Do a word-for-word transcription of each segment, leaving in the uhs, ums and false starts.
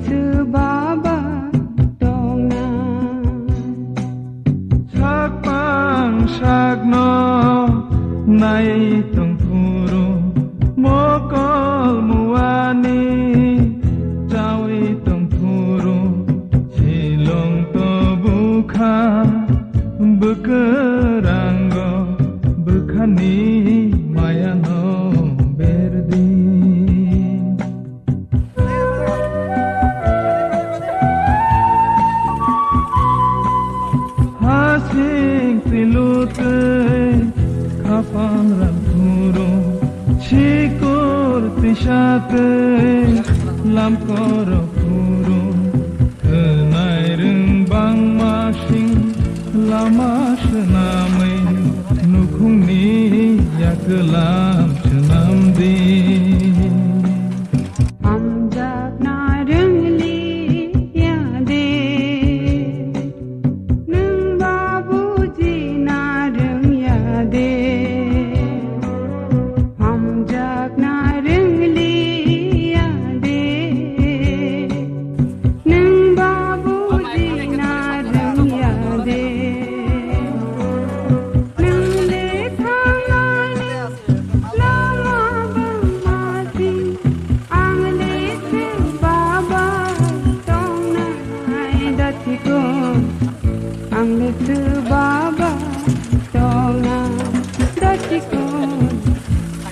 se baba tongna. Sakpang sakno nai tong phuru, mokol muani chawi tong phuru, silong to bukha bwkrango bwkhani mayano berdi. Hasing twilu twi khapang rang thuru, sikur twisa twi lam korok thuru, khwnai rwng bangma sing lama swnamwi nukhungni yaklam swnamdi. Hamjakna rwngliya de, nwng ba bujina rwngya de. Hamjakna rwngliya de, nwng ba bujina rwngya de. Nwng le thangmani lama bangma sing, ang le se baba tongnai datikon. Ang le se baba tongna datikon.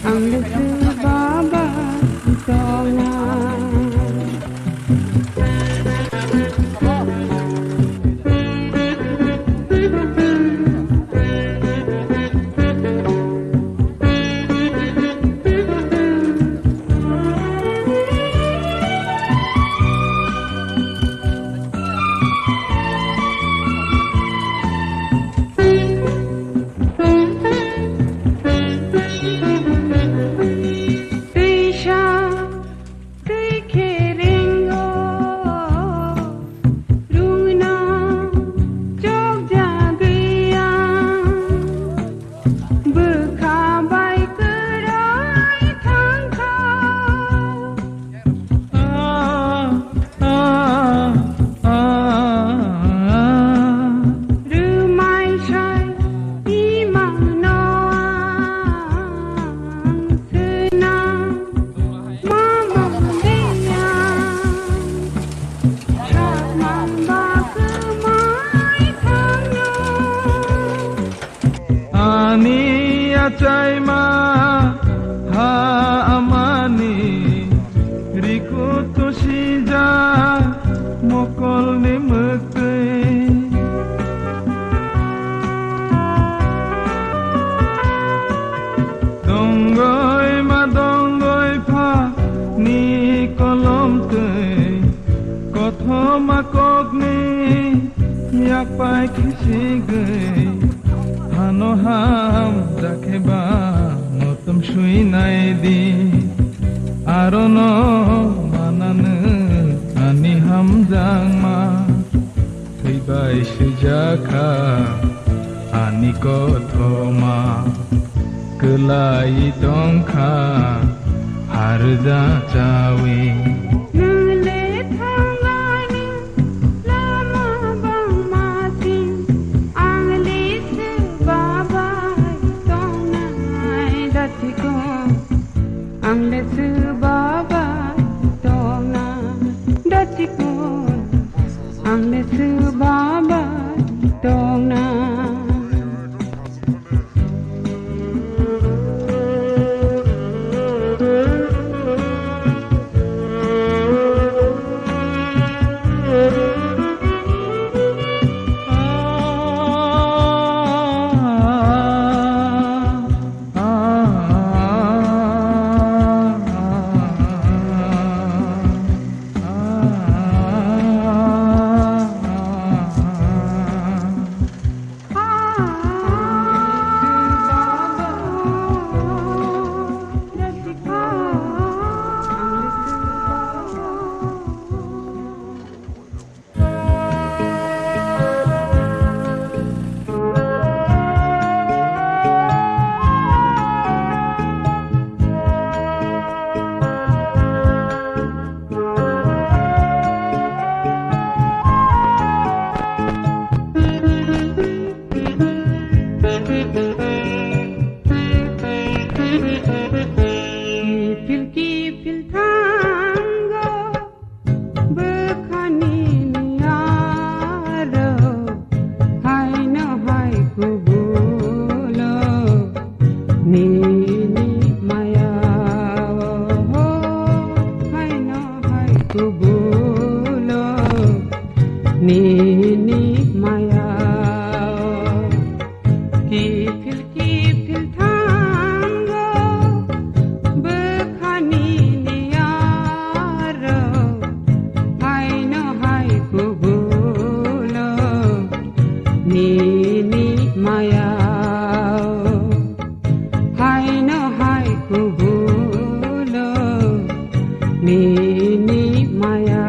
Ang le se baba tongna. Twisa twi khe ringo, rungno chok jagwi ang, bwkha bai kwrwi thangkha. Rwmai sai imangno ang swnam. Mama deya, sakmang ba kwmai thangno. Ani achaima ha amani rikut tusija mokolni mwktwi. Dongoi ma dongoi pha ni kolom twi, kothoma kokni yakpai khisigwi, hano ham jakhe ba motom sui nai di, arono mananu ani hamjakma. Thwibai swijakha ani kothoma, kwlai tongkha harja chawi. Nwng le thangani lama bangma sing, ang le se baba tongnai datikon. Ang le se baba tongna datikon. Ang le se baba tongna. Nini maya kiphil kiphil thango bwkhani niyaro haino hai kubulo nini maya haino hai kubulo nini maya.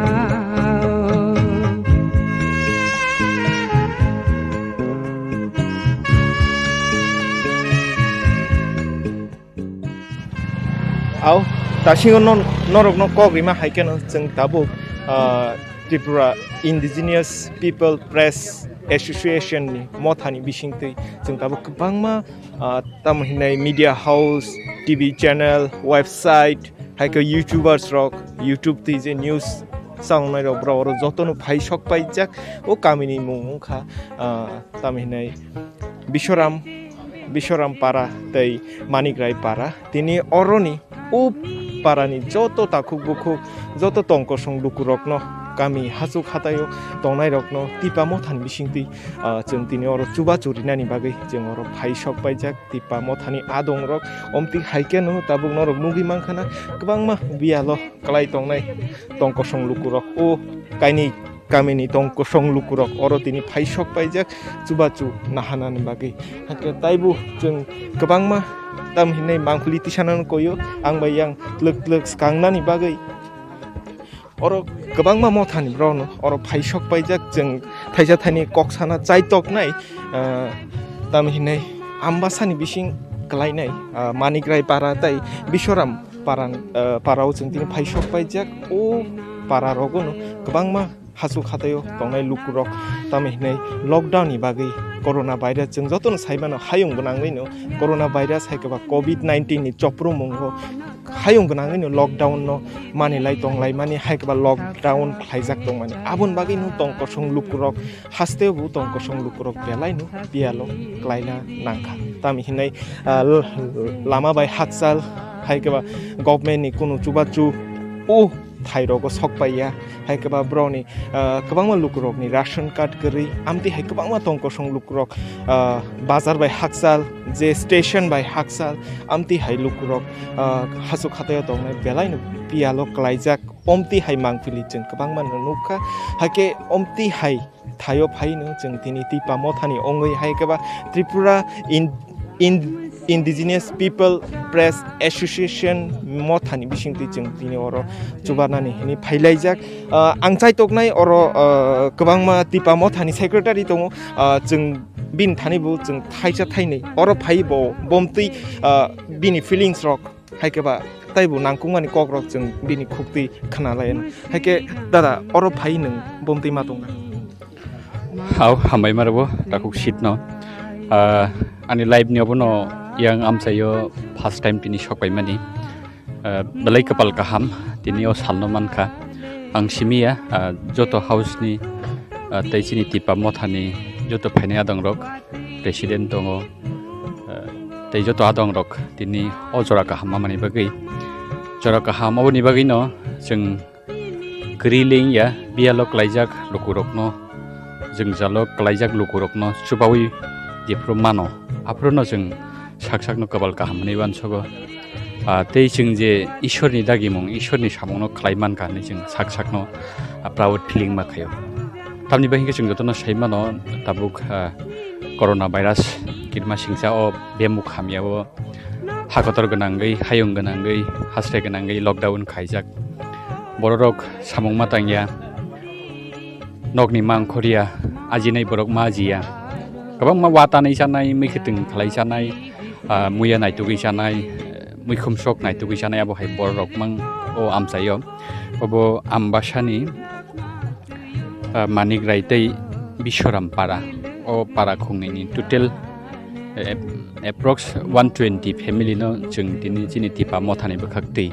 Au, tasingo non-, norokno kok rima hai kheno chwng tabuk, ah, Tripura Indigenous People Press Association ni mothani bisingtwi chwng tabuk kwbangma, ah, tamo hinai media house, T V channel, website, hai khe YouTubers rok, YouTube twi je news changnai rok, borok oro jotono phai sok paijak. O kamini mung wngkha, ah, tamo hinai Biswaram, Biswaram para tei Manik Rai para. Tini oroni o parani joto takhuk bukhuk, joto tongkosong lukurokno, kami hachuk hataio tongnairokno Tipa mothani bisingtwi, ah, chwng tini oro chubachu rinani bagwi chwng oro phai sok paijak. Tipa mothani adongrok omtwi hai khe no tabuk norok nugwi mankha na kwbangma biyalo kwlai tongnai tongkosong lukurok o kainwi kamini tongkosong lukurok oro tini phai sok paijak chubachu nahanani bagwi. Hakhe taibo chwng kwbangma tam hinai mangpili tisanano koyo, ang bai yang tlwk tlwk swkangnani bagwi. Oro kwbangma mothani borokno oro phai sok paijak, chwng thaisa thaini kok sana chaitoknai, ah, tam hinai Ambasani bising kwlainai, ah, Manik Rai para tei Biswaram para, ah, parao chwng tini phai sok paijak. O para rogono kwbangma hachuk hataio tongnai lukurok, tamo hinai lockdown ni bagwi corona virus chwng jotono sai mano, hayung gwnangwino corona virus hai khe ba covid nineteen ni choprumungo hayung gwnangwino lockdown no manilai tonglaimani hai khe ba lockdown khlaijak tongmani. Aboni bagwino tongkosong lukurok hasteo bo tongkosong lukurok belaino biyalo klaina nangkha. Tamo hinai, ah, l-, lama bai hakchal hai khe ba government ni kunu chubachu o thairogo sok paiya, hai khe ba borokni, ah, kwbangma lukurokni ration card kwrwi, amtwi hai kwbangma tongkosong lukurok, ah, bazar bai hakchal, je station bai hakchal, amtwi hai lukurok, ah, hachuk hataio tongnai belaino piyalo klaijak, omtwi hai mangpili chwng kwbangma no nukha, hakhe omtwi hai thaio phaino chwng tini Tipa mothani ongwi hai khe ba Tripura in, in, Indigenous People Press Association mothani bisingtwi chwng tini oro chubanani hwnwi phailaijak. Ah, ang chaitoknai oro, ah, kwbangma Tipa mothani secretary tongo, ah, chwng bini thani bo chwng thaisa thainwi oro phai bo bomtwi, ah, bini feelings rok hai khe ba taibo nangkukmani kokrok chwng bini khuktwi khna lai anw. Hai khe dada, oro phai nwng bomtwi ma tongna? Hao, hambai ma rwbo takhuk seat no. Ah, ani life ni obono yang amchaio first time tini sok paimani. Ah, belai kwpal kaham tini o salno mankha. Ang simi ya, ah, joto house ni, ah, tei chini Tipa mothani joto phainai adongrok, president tongo, ah, tei joto adongrok tini o jora kaham mamani bagwi. Jora kaham oboni bagwino chwng kwrwi leng ya, biyalo klaijak lukurokno, jwngjalo klaijak lukurokno chubawi jephuru mano, aphuruno chwng sak sakno kwbal kaham hwnwi uansogo. Ah, tei chwng je Ishwarni dagimung, Ishwarni samungno khlai mankha hwnwi chwng sak sakno, ah, proud feeling ma khaio. Tamni bagwi khe chwng jotono sai mano, tabuk, ah, corona virus kirma singcha o bemuk hamya o ha kotor gwnangwi, hayung gwnangwi, hasre gwnangwi lockdown khaijak. Bororok samung ma tangya, nokni mangkhorya, ajinai borok ma ajiya. Kwbangma watanwi chanai, mwkhwtwng khlai chanai, ah, muya naitugwi chanai, muikhum sok naitugwi chanai, abo hai bororok mang o amchaio. Obo Ambasani, ah, Manik Rai tei Biswaram para. O para khungnini total, eh, approx one twenty family no chwng tini chini Tipa mothani bwkhak twi.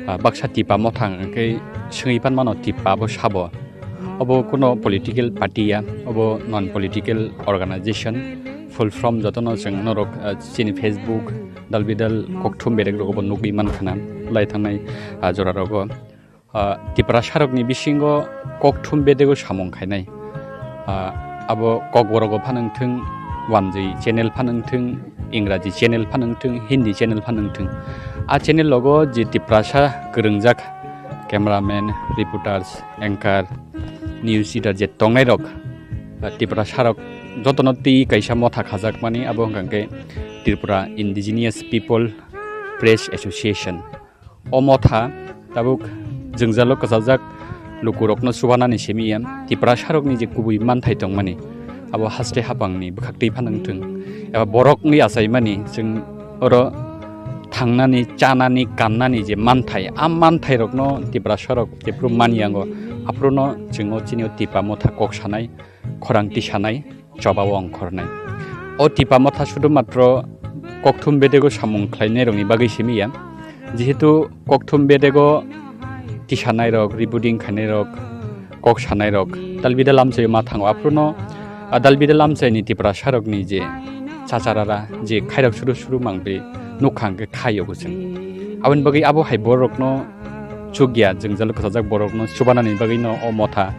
Ah, baksa Tipa mothang hwnkhe swngwi panmano Tipa bo sabo. Obo kuno political party ya, obo non political organization, full form jotono chwng norok, ah, chini Facebook, dal bidal kokthum berek rogo bo nugwi mankha na lai thangnai, ah, jora rogo. Ah, Tiprasarokni bisingo kokthum bedego samung khainai. Ah, abo Kokborogo phano wngthwng, Wanjwi channel phano wngthwng, Ingraji channel phano wngthwng, Hindi channel phano wngthwng. A channel logo je Tiprasa kwrwngjak cameraman, reporters, anchor, news reader je tongnairok, ah, Tiprasarok jotono twi kaisa motha khajakmani, abo hwnkha khe Tripura Indigenous People Press Association. O motha tabuk jwngjalo kwchajak lukurokno chubanani simi ya, Tiprasarokni je kubui manthai tongmani, abo haste hapangni bwkhaktwi phano wngthwng, eba borokni achaimani chwng oro thangnani, chanani, kannani je manthai, a manthairokno Tiprasarok jephru maniyango, aphruno chwng o chini o Tipa motha kok sanai, khorang tisanai, chobao ongkhornai. O Tipa motha sudu matro kokthum bedego samung khlainairokni bagwi simi ya. Jehetu kokthum bedego tisanairok, rebooting khainairok, kok sanairok, dalbida lamchaio ma thango. Aphruno, a, dalbida lamchaini Tiprasarokni je chacharara, je khairok suru suru mangpli nukha hwnkhe khaio bo chwng. Aboni bagwi abo hai borokno chukya, jwngjalo kwchajak borokno chubanani bagwino o motha,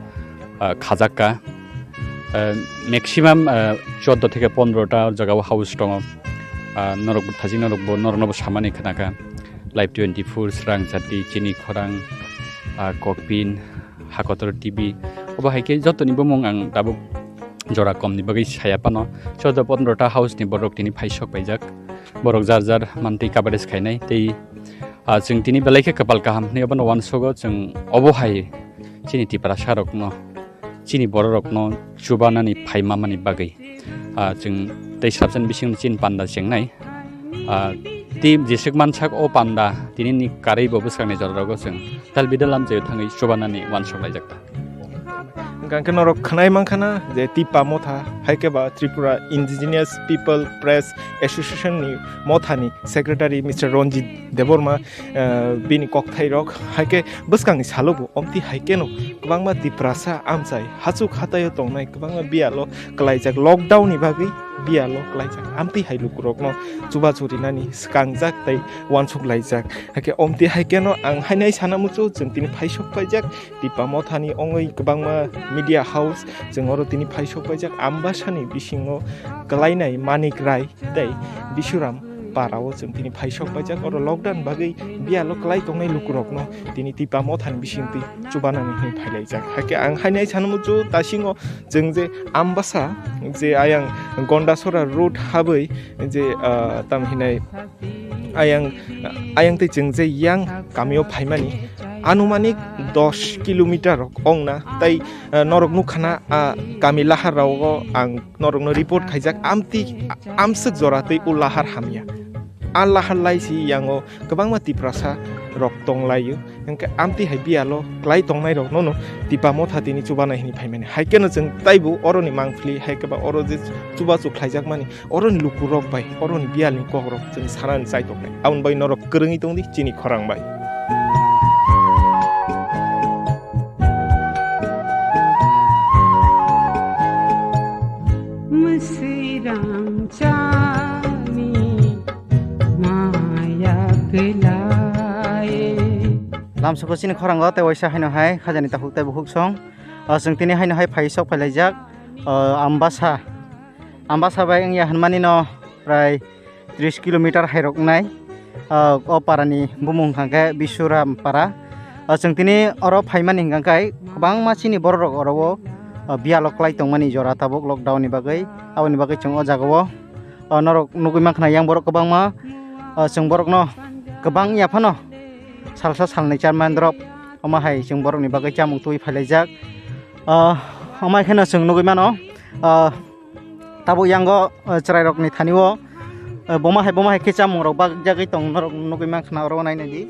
a, khajakka. Eh, maximum, eh, choddo theke pondro ta o jaga o house tongo. Ah, norok bo thajik norok bo, norok no bo samani khna kha. Live twenty-four, Srang Chati, Chini Khorang, ah, Kokpin, Hakotor T V. Obo hai khe joto ni bumung ang tabuk jora kom ni bagwi saya phano. Choddo pondro ta house ni borok tini phai sok paijak. Borok jar jar mantwi coverage khainai tei, ah, chwng tini belai khe kwpal kaham hinwi obono uansugo chwng obo hai chini Tiprasa rokno. Chini bororokno chubanani phaimamani bagwi, ah, chwng tei sabjani bisingni chini panda chengnai. Ah, tei jeswk mansak o panda tinini karwi bo bwskangni jororogo chwng talbidal lamchaio thangwi chubanani uansuk laijak ta. Hwnkhe norok khwnai mankha na je Tipa motha, hai khe ba Tripura Indigenous People Press Association ni mothani secretary Mister Ranjit Debbarma, eh, bini kokthairok hai khe bwskangni salo bo omti hai kheno kwbangma Tiprasa amchai hachuk hataio tongnai kwbangma biyalo kwlaijak lockdown ni bagwi biyalo kwlaijak amti hai lukurokno chubachu rinani swkangjak tei uansuk laijak. Hai khe omti hai kheno ang hainai sana muchung chwng tini phaisok paijak Tipa mothani ongwi kwbangma media house chwng oro tini phaisok paijak Ambasani bisingo kwlainai Manik Rai tei Bisuram para o chwng tini phaisok paijak. Oro lockdown bagwi biyalo kwlai tongnai lukurokno tini Tipa mothani bisingtwi chubanani hwnwi phailaijak. Hakhe ang hainai sanmukchu tasingo chwng je Ambasa je ayang Gondasora road habwi je, ah, tam hinai ayang, ayang tei chwng je yang kamio phaimani anumanik dos kilometer rok ongna tei, ah, norok nukha na, ah, kami lahar rogo ang norokno report khaijak, amtwi amswk jora twi o lahar hamya. A lahar lai si yango kwbangma Tiprasa rok tong laio. Hwnkhe amtwi hai biyalo klai tongnai rokno no Tipa motha tini chubanai hwnwi phaimani. Hai kheno chwng taibo oroni mangpili hai khe ba oro je chubachu khlaijakmani oroni lukurok bai oroni biyalni kokrok chwng sanani chai tongnai. Aboni bai norok kwrwngwi tongdi chini khorang bai. Mwswirang chani maya kwlai. Lamsoko chini khorango tei waisa haino hai khajani takhuk tei bukhuk song. O, chwng tini haino hai phai sok phailaijak, o, Ambasa. Ambasa bai wngya hwnmani no prai tris kilometer hairok wngnai. Ah, o parani bumung hwnkha khe Bisuram para. Ah, chwng tini oro phaimani hwnkha khe kwbangma chini bororok oro o, ah, biyalo klai tongmani jora tabuk lockdown ni bagwi. Aboni bagwi chwng o jaga o, ah, norok nugwi mankha yang borok kwbangma, ah, chwng borokno kwbang ya phano salsa salnwi charman drop omo hai chwng borokni bagwi chamung twi phailaijak. Ah, omo hai kheno chwng nugwi mano, ah, Tabuk yango, eh, chwrairokni thani-o, eh, boma hai, boma hai khe chamungrok bakjagwi tong norok nugwi mankha na oro nainai di.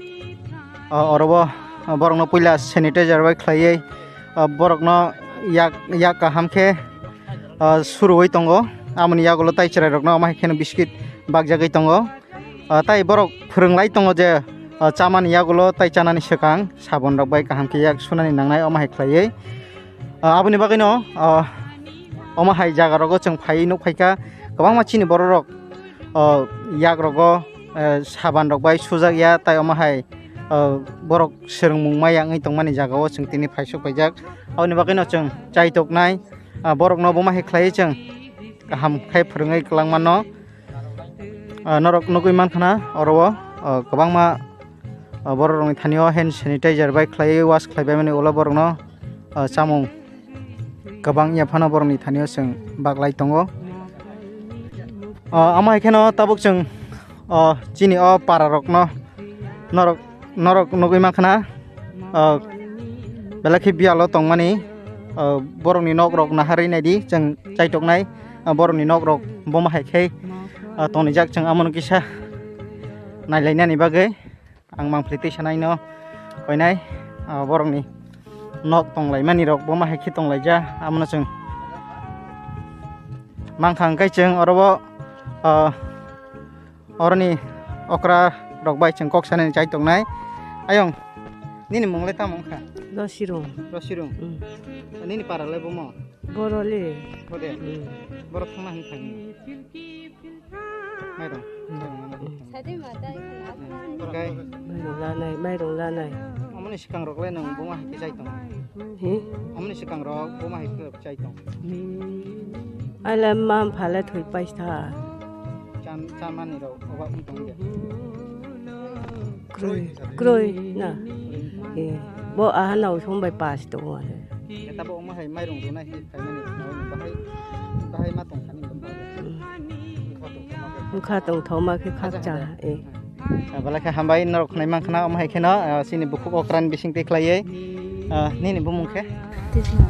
O, oro bo, eh, borokno puila sanitizer bai khlaiwi, eh, borokno yak, yak kaham khe, eh, suruwi tongo. Amoni yagulo tai chwrairokno omo hai kheno biscuit bakjagwi tongo. Ah, tai borok phwrwnglai tongo je, ah, chamani yagulo tai chanani swkang sabonrok bai kaham khe yak sunani nangnai omo hai khlaiwi. Ah, aboni bagwino, ah, omo hai jaga rogo chwng phaiwi nuk phaikha, kwbangma chini bororok, ah, yak rogo, eh, saban rok bai sujak ya, tai omo hai, ah, borok swrwngmung maya wngwi tongmani jagao chwng tini phaisok paijak. Aboni bagwino chwng chaitoknai, ah, borokno buma hai khlaiwi chwng kaham khai phwrwngwi kwlangmano. Ah, norok nugwi mankha na oro o, ah, kwbangma, ah, borok rokni thani o hand sanitizer bai khlaiwi wash khlaibaimani ulo borokno, ah, chamung kwbang ya phano borokni thani o chwng baklai tongo. Ah, amo hai kheno tabuk chwng, ah, chini o para rokno norok, norok nugwi mankha na, ah, belai khe biyalo tongmani, ah, borokni nok rok naharwi naidi chwng chaitoknai, ah, borokni nok rok buma hai khe, ah, tongnijak chwng amono kisa nailainani bagwi. Ang mangpili twi sanaino koinai, ah, borokni nok tonglaimani rok buma hai khe tonglaijak, amono chwng mankha hwnkhe chwng oro o, ah, oroni okra rok bai chwng kok sanani chai tongnai. Ayong, nini mung le tamo wngkha? Rosirung. Rosirung. Mm. Nini para le bomo? Boroli. Bode. Mm. Borok thangna hwn thangni. Mairung. Mm. Mairung nana hwn thangni. Borok. Mairung lanai, mairung lanai. Amoni swkang rok le nang buma hai khe chai tong. Hi? Amoni swkang rok buma hai khe chai tong. Ala mam phala thoi paisa. Chan, chan mani rok oba wng tong ya. Kroi, kroi na. Eh, bo aha nao song bai pas tongo. Eta bo omo hai mairung runa hi phaimani bahai, bahai ma tong thani. Wngkha tong thoma khe khakcha, eh. Ah, belai khe hambai norok khwnai mankha na omo hai kheno, ah, chini bukhuk okra ni bising twi khlaiwi. Ah, nini bumung khe? Tisna.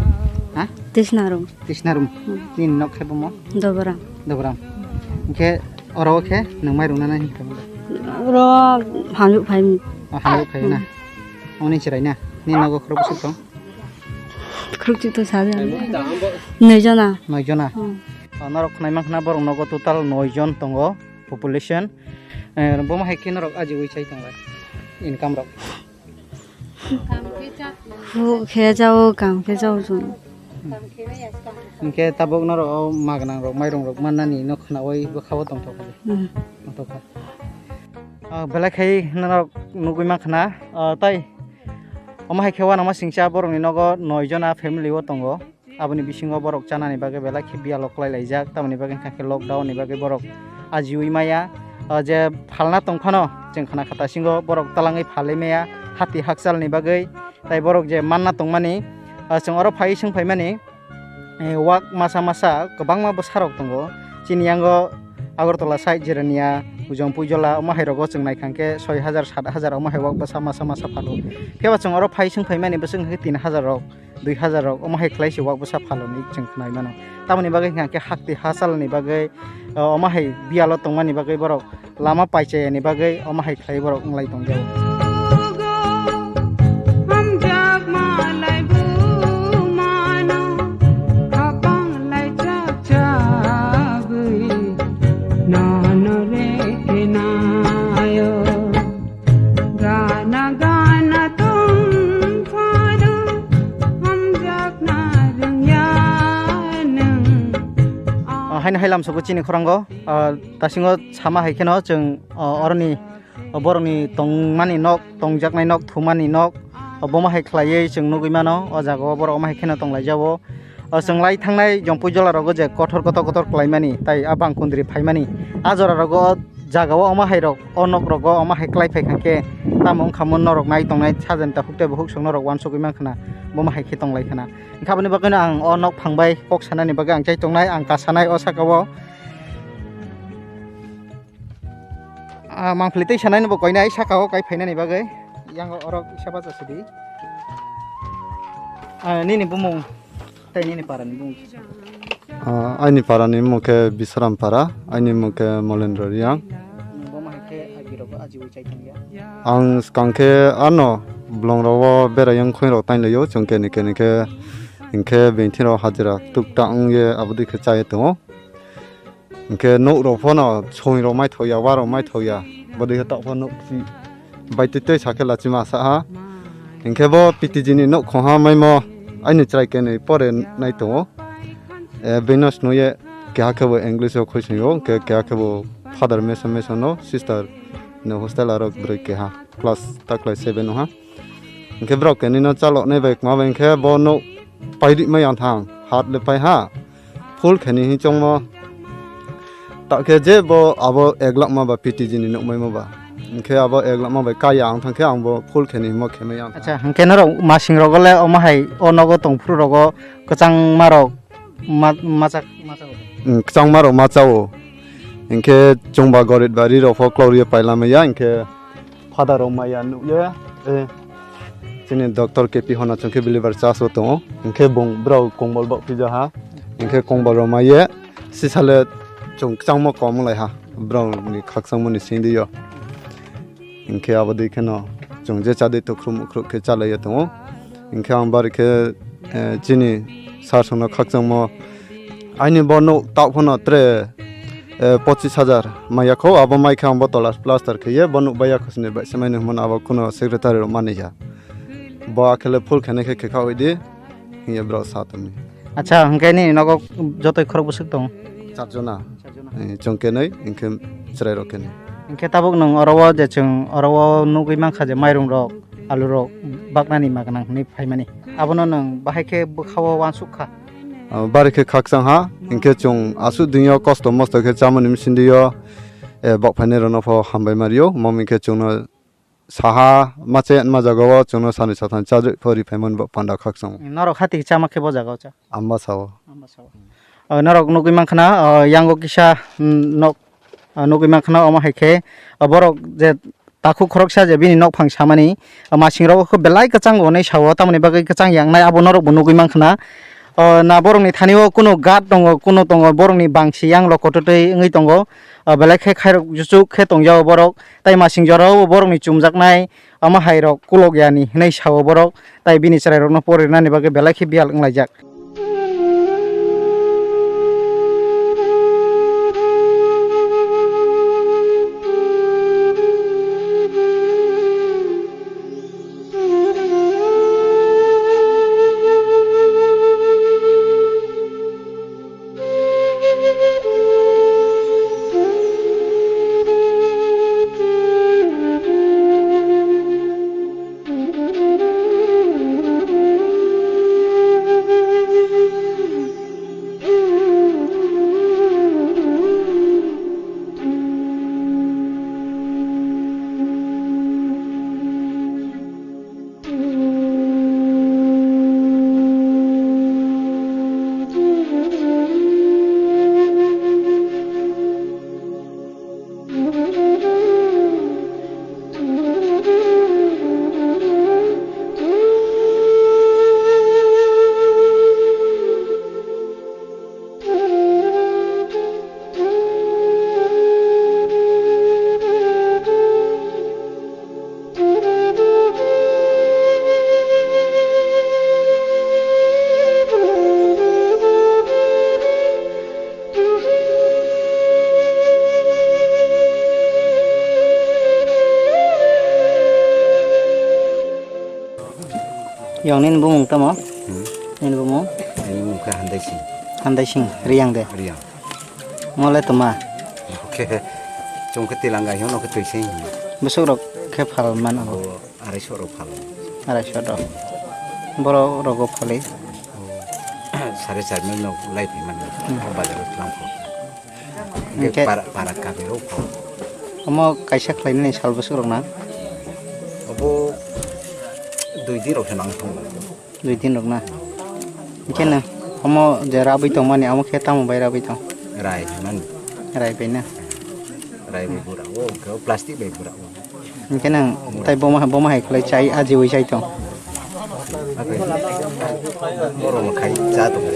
Ha? Tisna rung. Tisna rung. Hmm. Nini nok khe bumo? Dobram. Dobram. Hwnkhe oro khe nwng mairung nana hin khe? Oro hamjwk phai. Oh, hamjwk phai na. Hmm. Oni chirai na. Nini nogo khorok bwswk tong? Khorok chwk to sa jana. Noi jona. Noi jona. Hmm. Ah, norok khwnai mankha na borok nogo total noi jon tongo. Population, eh, bomo hai khe norok ajiui chai tonglai income rok? Huk khe jao, kam khe jao chwng. Hinkhe tabuk norok o magnang rok, mairung rok mannani no khwnaui bwkha o tongthok kha. Hmm. Tongthok kha. Ah, belai khai norok nugui mankha na, ah, tai omo hai khe uanama singcha borokni nogo noi jona family o tongo. Aboni bisingo borok chanani bagwi belai khe biyalo kwlai laijak, tamoni bagwi wngkha khe lockdown ni bagwi borok ajiui maya. O je phalna tongphano chwng khna kha tasingo borok talangwi phalwi maya hati hakchalni bagwi, tai borok je manna tongmani, o chwng oro phaiwi swng phaimani, eh, wak masa masa kwbangma bwsarok tongo. Chini yango Agartala side Jirania, Hujong Puijola omo hai rogo chwng naikha khe soi hajar, sat hajar omo hai wak bwsa masa masa phano. Phiya ba chwng oro phai swng phaimani bwswk wngkha khe tin hajar rok. Dui hajar rok omo hai khlai se wak bwsa phaloni chwng khnai mano. Tamoni bagwi hwnkha khe hakti hachal ni bagwi, o, omo hai biyalo tongmani bagwi borok lama paichaya ni bagwi omo hai khlai borok wnglai tong jao. Gana gana tong phano hamjakna rwngya nwng. Ah, haino hai lamsoko chini khorang o, ah, tasingo sama hai kheno chwng, ah, oroni, ah, borokni tongmani nok, tongjaknai nok, thumani nok, ah, bomo hai khlaiwi chwng nugui mano. O jaga o borok omo hai kheno tonglai jao. O chwng lai thangnai Jompuijola rogo je kothor kotor kotor kwlaimani, tai a bangkundri phaimani, a jora rogo o jaga o omo hai rok, o nok rogo omo hai kwlai phai kha khe, tamo wngkha mo norok nai tongnai sajani takhuk tei bukhuk song norok uansugui mankha na, bomo hai khe tonglai khana. Wngkha boni bagwino ang o nok phang bai kok sanani bagwi ang chai tongnai, ang kasanai o saka o. Ah, mangpili tei sanai no bo koinai saka o kai phainani bagwi. Yang orok isa bacha sidi. Ah, nini bumung tei nini para ni bumung. Ah, aini para ni bumung khe Bisram Para, aini bumung khe Molendra Riang. Nung bo ma hai khe agi rogo ajiui chai thangya? Ang skang khe ano blong rogo berai yang khoing rok tain laio, chwng keni keni khe hinkhe bini thiro hajira tuk ta wngye abodui khe chai tongo. Hinkhe nok rok phano soi rok mai thoya, wa rok mai thoya. Bodei khe tok phano nok si bai twi twi sakhe lachima sa ha. Hinkhe bo P T G ni nok khong ha maimo aini chwrai kenwi pore nai tongo. Eh, bino snoye keha khe bo English o khoi sio, hinkhe keha khe bo father meso meso no, sister no hostel aro bwrwi keha. class ta class seven o ha. Hinkhe borok kenino chaloknai bai kwma bai hinkhe bo nuk paidi mai ang thang hat le pai ha. Full kheni hi chongmo. Ta khe je bo abo ek lakh ma ba P T G ni nukmai ma ba. Hinkhe abo ek lakh ma bai kaya ang thang khe ang bo full kheni himo khemai ang. Acha, hinkhe norok masing rogo le omo hai o nogo tongphuru rogo kwchang marok ma-, machak, machak. Hmm, kwchang marok machao. Hinkhe chwngba gorit bari rok pho kloriya paila maya hinkhe Father rok maya nukya, eh, chini doctor K P Hona chwngkhe believer church o tongo. Hinkhe bung borok kongbol bok pija ha. Hinkhe kongbol rok maya sisale chwng kwchangma kom lai ha. Borok ni khakchangma ni sindi yo. Hinkhe abo dei kheno chwng je chadi tukhrum ukhrum khe chalaiya tongo. Hinkhe ang bari khe, eh, chini sir songno khakchangmo. Aini bo nuk tak phano tre, eh, pochis hajar maya kho, abo mai khe ang bo tola plaster khe ye, bo nuk bai yakho sini bai se mai nung mano abo kuno secretary rok mani ya. Bo akhele full khene khe khe kha oi di, hiye bro sa tongni. Acha, hwnkhe nini nogo jotoi khorok bwswk tong? Char jona. Char jona. Eh, chwng kenoi, hinkhe chwrai rok kenoi. Hinkhe tabuk nwng oro o je chwng oro o nugwi mankha je mairum rok, alu rok baknani ma gwnang hwnwi phaimani. Abono nwng bahai khe bwkha o uansuk kha. Ah, bari khe khakchang ha, hinkhe chwng aswk dingyo kosto mosto khe chamani bsindi yo, eh, bok phainai rokno pho hambai mario, omo hinkhe chwngno saha mache ma jaga o chwngno sani sathani chajak pho ri phaimani bo panda khakchang. Norok hati chama khe bo jaga o cha? Ambasa o. Ambasa o. O, norok nugwi mankha na, o, yango kisa, mm, nok, o, nugwi mankha na omo hai khe, o, borok je Takhuk khoroksa je bini nokphang samani, masing rogo khe belai kwchang hwnwi sao, tamoni bagwi kwchang yangnai abo norokbo nugwi mankha na. O, na borokni thani o kunu guard tongo, kunu tongo, borokni bangsi yang lokotwtwi wngwi tongo. O, belai khe khairok juchuk khe tongjago borok, tai masing jorao borokni chumjaknai omo hai rok kulok yani hwnwi sao borok, tai bini chwrai rokno porinani bagwi belai khe biyal wnglaijak. Yang nini bumung tamo? Hmm. Nini bumung? Nini bumung khe Handai Sing. Handai Sing, Riyang de? Riyang. Mole toma? Oke. Chong khe tilanga hiyo no khe twi sing. Besok rok khe phal man abo. Abo arai so rok phal. Arai so rok. Borok rogo phali. Sare char mil no lai phi man. Hmm. Bazar o tlang pho. Hingke para, para kami rok pho. Omo kaisa khlainani sal bwswk rok na? Obo dui din rok se nang thung. Dui din rok na? Hingke nang omo je rabwi tongmani, omo khe tamo bai rabwi tong? Rai mani. Rai bai na? Rai bai bura o, khe o plastic bai bura o. Hingke nang tai boma, boma hai khlai chai, ajiwi chai tong. Borok khai cha tong.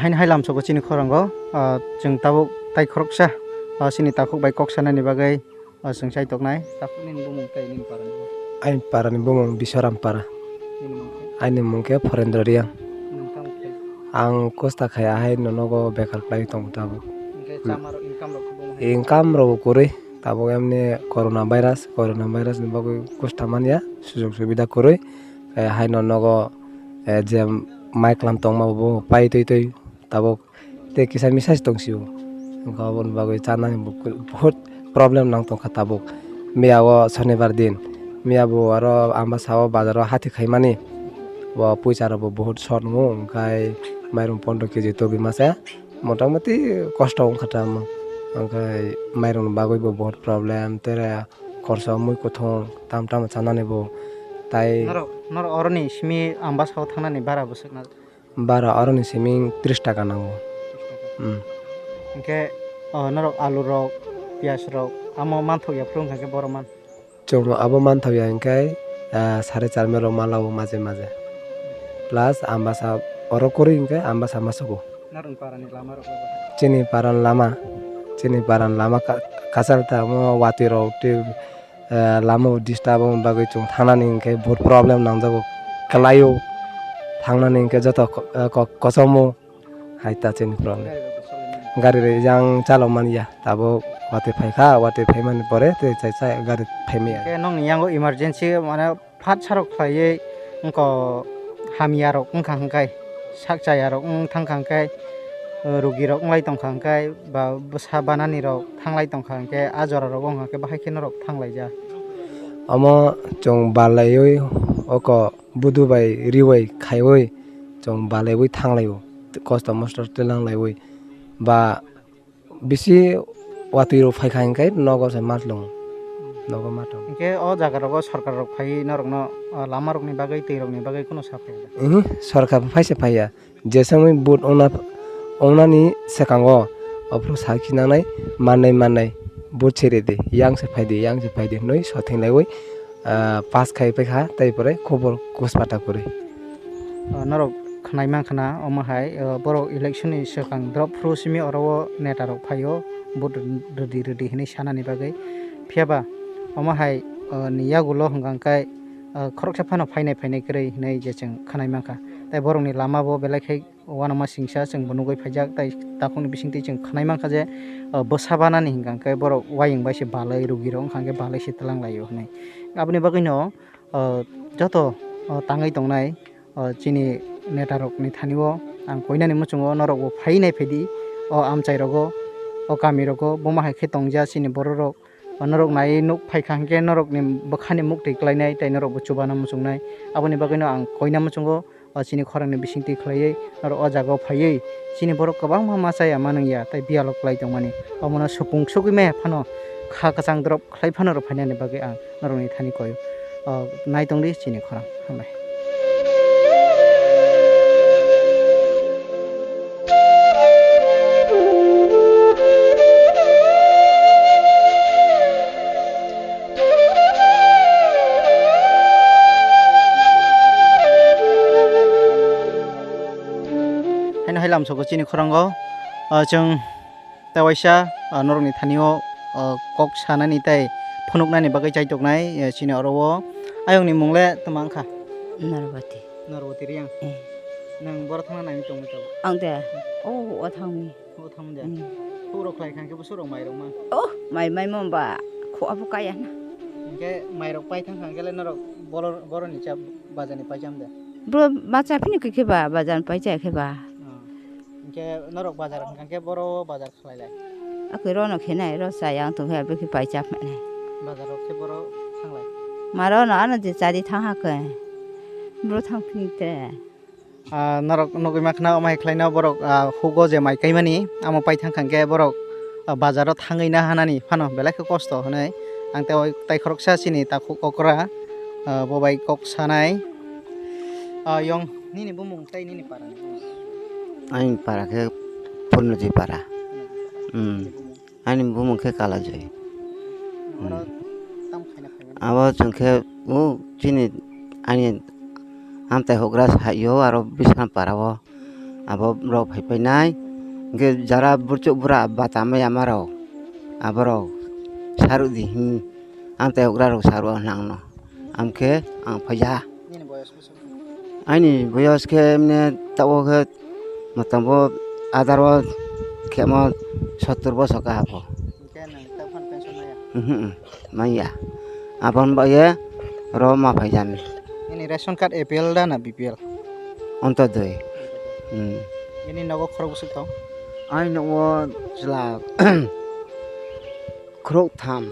Haino hai lamsogo chini khorango, ah, chwng tabuk tai khoroksa, ah, chini takhuk bai kok sanani bagwi, ah, chwng chai toknai. Takhuk nini bumung tei nini parani bumung? Aini parani bumung Biswaram para. Nini mung khe? Aini mung khe Phorendra Riang. Nwng tamo khlai? Ang kosta khai ahai no nogo bekar khlai tongo tabuk. Hwnkhe Hmm. chama rok, income rok khe bumung hai? Income rok kwrwi, tabuk emni corona virus, corona virus ni bagwi kosta manya, sujog subida kwrwi. Eh, haino nogo, eh, je mai klam tongma bo pai twi twi tabuk tei kisa misa se tong sio. Wngkha aboni bagwi chanani bo kw-, buhut problem nang tongkha tabuk. Miya o sonibar din, miya bo aro Ambasa o bazar o hati khaimani, bo puisa rok bo buhut short wngo, wngkhai mairung pondro keji togwi masa. Motamoti kosto wngkha tamo, wngkhai mairungni bagwibo bahut problem, tere khorsa mui kuthung tam tamo chanani bo. Tai Norok, norok oroni simi Ambasao thangnani bara bwswk na? Bara oroni simi tris taka nango. Tris taka. Hmm. Hinkhe, o, norok alu rok, piyaj rok, amo manthok ya phuru wngkha khe boro man? Chwng abo manthok ya hinkhe, ah, sare char mero malao maje maje. Plus Ambasa oro kwrwi hinkhe Ambasa ma sugo. Norokni parani lama rok bai? Chini parani lama, chini parani lama ka-, kachal ta omo watwi rok tei, ah, lama bo disturb wngma bagwi chwng thangnani hinkhe bahut problem nangjago kwlaio. Thangnani hinkhe joto ko-, ko-, kosomo. Hai ta chini problem. Gari rok to solomani. Gari rok yang chalok manya. Tabuk watwi phaikha, watwi phaimani pore tei chai chai gari phaimaya. Khe nokni yango emergency mane phat sarok khlaiwi wngkha hamya rok wngkha hwnkhe sak chaya rok wng thangkha hwnkhe, eh, rugi rok wnglai tongkha hwnkhe ba bwsa banani rok thanglai tongkha hwnkhe a jora rok wngkha hwnkhe bahai khe norok thanglaijak. Omo chwng balaiwi oko budu bai riwi khaiwi chwng balaiwi thanglaio. Kosto mosto twlang laiwi ba bisi watwi rok phaikha hinkhe nogo se ma tlung, nogo ma tlung. Hinkhe o jaga rogo sorkar rok phaiwi norokno, o lama rokni bagwi, twi rokni bagwi kheno sa phaiya da? Uhu, sorkar bo phaisa phaiya. Jesongni vote ongna, ongnani swkango ophuru sakhi nangnai mannai mannai vote se ridi, yang se phaidi, yang se phaidi hinwi sotheng laiwi, ah, pass khai paikha, tei pore khobor kuspata kwrwi. Ah, norok khwnai mankha na, omo hai, ah, borok election ni swkang drop phuru simi oro o neta rok phaio, vote rwdi rwdi hinwi sanani bagwi. Phiya ba omo hai, ah, ni yagulo hwnkha khe, ah, khoroksa phano phainai phainai kwrwi hinwi je chwng khwnai mankha. Tei borokni lama bo belai khai uanama singsa chwng bo nugwi phaijak, tei takhukni bisingtwi chwng khwnai mankha je, ah, bwsa banani hwnkha khe borok uayung bai se balai, rugi rok wngkha khe balai se twlang laio hinwi. Aboni bagwino, ah, joto, ah, tangwi tongnai, ah, chini neta rokni thani o ang koinani muchungo norok bo phai nai phaidi o amchai rogo, o kami rogo, buma hai khe tongja chini borok rok. Norok nai nuk phaikha hinkhe norokni bwkhani muktwi klainai tei norokbo chubana muchungnai. Aboni bagwino ang koina muchungo, o chini khorangni bisingtwi khlaiwi norok o jagao phaiwi chini borok kwbangma ma chaya ma nungya tei biyalo klai tongmani. Omono supung sugwi maya phano kha kwchang drop khlai phano rw phainani bagwi ang norokni thani koi, o, nai tongdi chini khorang. Hambai. Haino hai lamsoko chini khorango, ah, chwng tei waisa, ah, norokni thani o, ah, kok sanani tei phunuknani bagwi chaitoknai, eh, chini oro o. Ayongni mung le tma wngkha? Norwati. Norwati Riyang. Eh. Nwng boro thangna nai tongwi tongo? Ang de. Hmm. O, o thangni. O thang de. Hmm. Khorok khlai kha khe bwswk rok mai rok ma? Oh, mai mai mo ba. Kho abo kaya na. Hinkhe mai rok pai thang kha khe le norok bolo-, boroni cha bazar ni pai cham de? Bro, ma cha phini khe ba, bazar ni pai cha khe ba. Oh. Hinkhe norok bazar hwnkha khe boro bazar khlai lai? Akhe rono khe nai, ro cha yang tong khe abo khe pai cha phai nai. Bazar rok khe boro thang lai? Ma rono ano je chari thang ha khe. Bro thang phini te. Ah, norok nugwi mankha na, omo hai khlaino borok, ah, hugo je mai kaimani, amo pai thang kha khe borok, ah, bazaro thangwi na hanani phano belai khe kosto hinwi. Ang tei, tei khoroksa chini takhuk okra, ah, bo bai kok sanai. Ah, yong, nini bumung tei nini para ni bumung? Ani para khe Purnoti para. Hmm. Ani bumung khe Kalajoy. Oro Hmm. Tam khaina phaimani? Abo chwng khe o chini ani amtai hokra sa-, yo aro Bisram para o. Abo rok phai painai. Hwnkhe jara burchuk bura bata maya ma rok, aborok saruk di him, amtwi okra rok saruk nangno. Amkhe ang phaija. Nini boyos bwswk? Aini boyos khe emne tabuk khe motambo adaro khemo sottor bosor kha abo. Hwnkhe nwng tabuk phano pension maya? Mhm, maya. Aboni bagwi ro ma phaijani. Nini ration card A P L da na B P L? Ontodoi. Hmm. Nini nogo khorok bwswk tong? Aini nogo chwla khorok tham,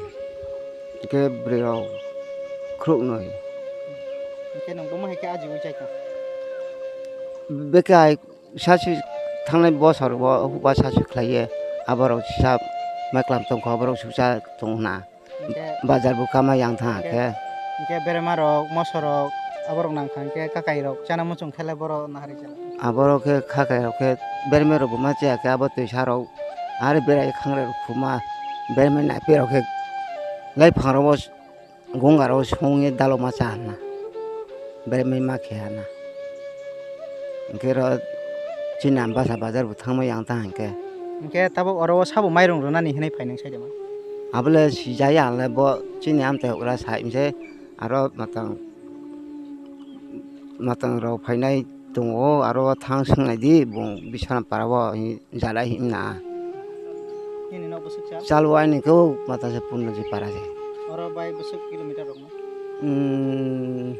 hwnkhe bwrwi rok khorok nwi. Hwnkhe nwng bomo hai khe ajiui chai kha? Bekhai sasu thangnai bosor o huba sasu khlaiye, aborok sisa meklam tongkho, aborok susa tong hwna. Hwnkhe bazar bo kama yang thang hwnkhe, khe. Hwnkhe berema rok, moso rok, aborok nang kha hwnkhe kakai rok chana muchung khe le borok nahari chala. Aborok khe kakai rok khe berema rok bo ma chaya khe abo twisa rok are berai khangrwi rok khuma berema naipe rok khe lai phang rok bo Gonga rok songwi dalokma cha hwnna, beremai ma khe hwnna. Hwnkhe oro chini Ambasa bazar bo thangma yang ta hwnkhe. Hwnkhe tabuk oro o sabo mairung rwnani hinwi phai nwng saida ma? Abole sijaya ang le bo chini amtwi okra sai hwnse aro matang, matang rok phainai tongo aro thang swngnai di bung Biswanath para o. Jalai himna. Nini nok bwswk cha? Chalo aini khe o matasa punno je para je. Oro bai bwswk kilometer rok no? Hmm,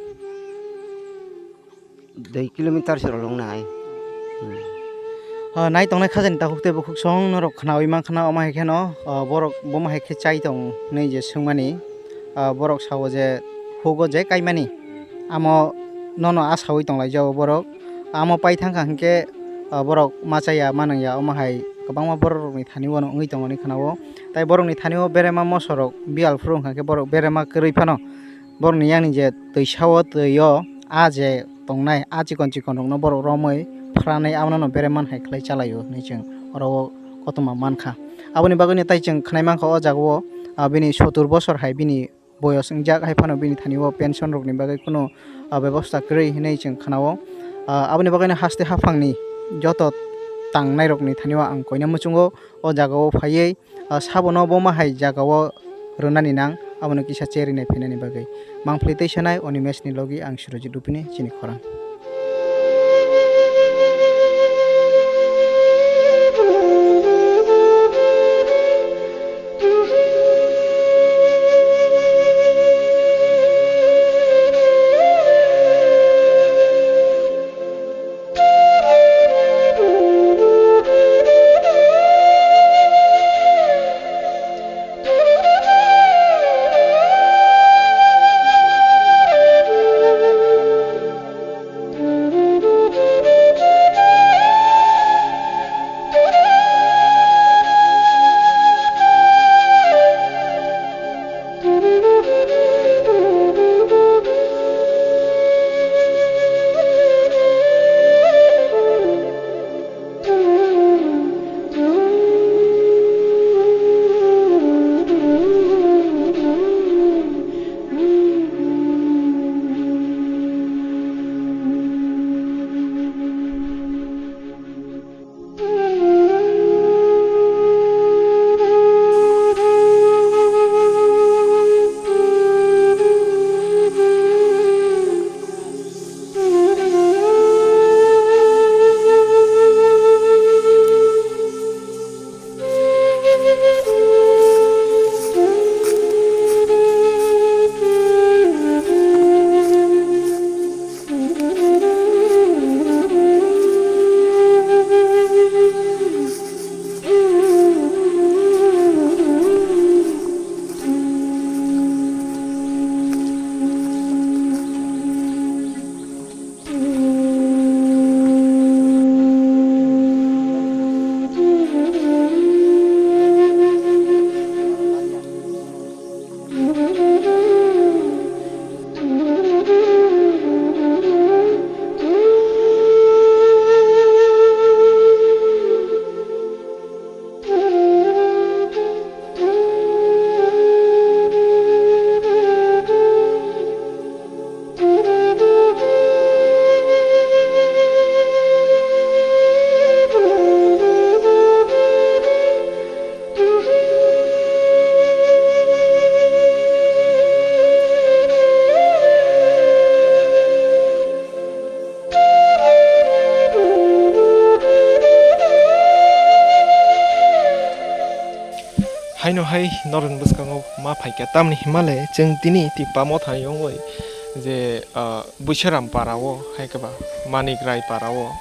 dui kilometer se rok nai. Hmm. O, nai tongnai khajani takhuk tei bukhuk song norok khnaui mankha na, omo hai kheno, o, borok bomo hai khe chai tong hinwi je swngmani, o, borok sao je hugo je kaimani, amo nono asaui tonglaijao borok. Amo pai thangkha hinkhe, ah, borok ma chaya, ma nangya, omo hai kwbangma borok rokni thani o wngwi tongo hinwi khna-o. Tai borokni thani o berema moso rok biyal phuru wngkha khe borok berema kwrwi phano borokni yang ni je twisa o twi o ah je tongnai ah chikon chikon rokno borok romwi phranai abono no berema hai khlai chalai o hinwi chwng oro o kothoma mankha. Aboni bagwi no tai chwng khnai mankha o jaga o, ah, bini sotur bosor hai bini boyos wngjak, hai phano bini thani o pension rokni bagwi kunu, ah, bebosta kwrwi hinwi chwng khna-o. Ah, aboni bagwino haste haphangni joto tangnai rokni thani o ang koina muchungo o jaga o phaiwi, ah, sabono bo ma hai jaga o rwnani nang, abono kisa cherwi nai phainani bagwi. Mangpli tei sanai Animesh ni logi ang Surojit Rupini chini khorang. Hai norokni bwskango ma phaikha, tamni himale chwng tini Tipra Motha ni wngwi je, ah, Buisharam para o, hai khe ba Manik Rai para o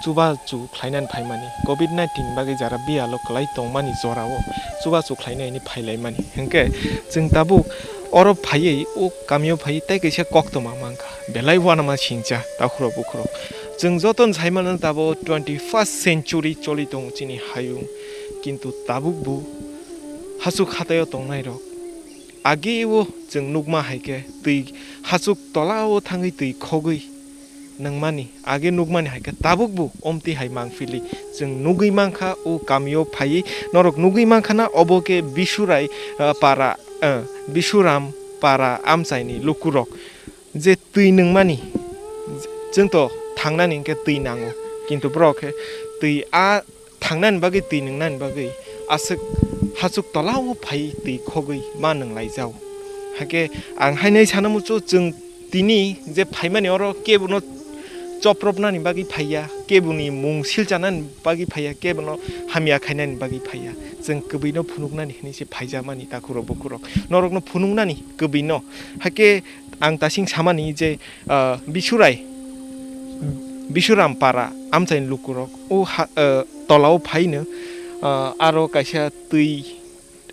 chubachu khlainani phaimani, covid nineteen bagwi jara biyalo kwlai tongmani jorao chubachu khlainani phailaimani. Hinkhe chwng tabuk oro phaiwi, o kamio phaiwi tei kaisa koktwma mankha, belai uanama singcha takhurok bukhurok. Chwng jotono saimano tabuk twenty first century choli tongo chini hayung, kintu tabukbo hachuk hataio tongnairok. Age o chwng nukma hai khe twi hachuk tola o thangwi twi khogwi nungmani, age nukmani hai khe tabukbo omtwi hai mangpili chwng nugwi mankha o kamio phaiwi. Norok nugwi mankha na, obo khe Bisurai, ah, para, ah, Bisuram para amchaini lukurok je twi nungmani, chwng to thangnani hinkhe twi nango, kintu borok khe twi a thangnani bagwi, twi nungnani bagwi aswk hachuk tola o phai twi khogwi ma nunglaijao. Hakhe ang haino sana muchung, chwng tini je phaimani oro kebono chopropnani bagwi phaiya, keboni mung silchanani bagwi phaiya, kebono hamya khainani bagwi phaiya. Chwng kwbwino phunuknani hinwi se phaijamani takhurok bukhurok. Norokno phunuknani kwbwino. Hakhe ang tasing samani je, ah, Bisurai, Bisuram para amchaini lukurok o ha, ah, tola o phaino, ah, aro kaisa twi,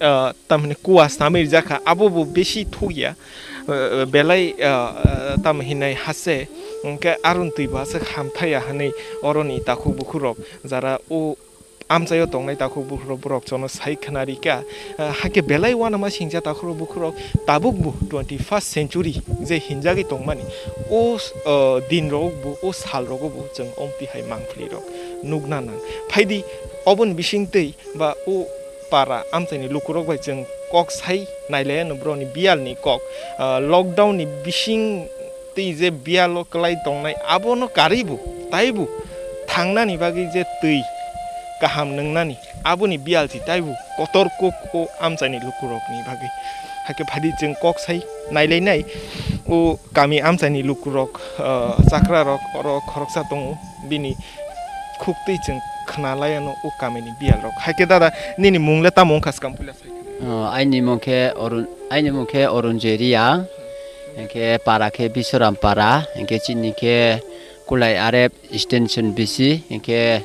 ah, tamni kuwa snamwi rijak kha, abo bo bisi thukya, ah, belai, ah, ah, tamo hinai hase, hinkhe aroni twi bo aswk hamthaya hinwi oroni takhuk bukhurok jara o amchaio tongnai takhuk bukhurok borok chono sai khna rikha, ah, hakhe belai uanama singcha takhurok bukhurok tabukbo twenty first century je hinjagwi tongmani, o, ah, din rokbo, o sal rogobo chwng omtwi hai mangpili rok nukna nang. Phaidi oboni bisingtwi ba o para amchaini lukurok bai chwng kok sai nailaiano borokni biyalni kok, ah, lockdown ni bising twi je biyalo kwlai tongnai abono karwibo taibo thangnani bagwi je twi kaham nungnani aboni biyalsi taibo kotor kok o amchaini lukurokni bagwi. Hakhe phaidi chwng kok sai nailainai o kami amchaini lukurok, ah, chakrarok oro khoroksa tongo. Bini khuktwi chwng khna laiano o kamini biyalrok. Hai khe dada, nini mung le tamo wngkha swkang puila sai khna? Oh, aini mung khe Arun, aini mung khe Arun Jeria, hinkhe para khe Bisoram para, hinkhe chini khe Kulai R F extension B C, hinkhe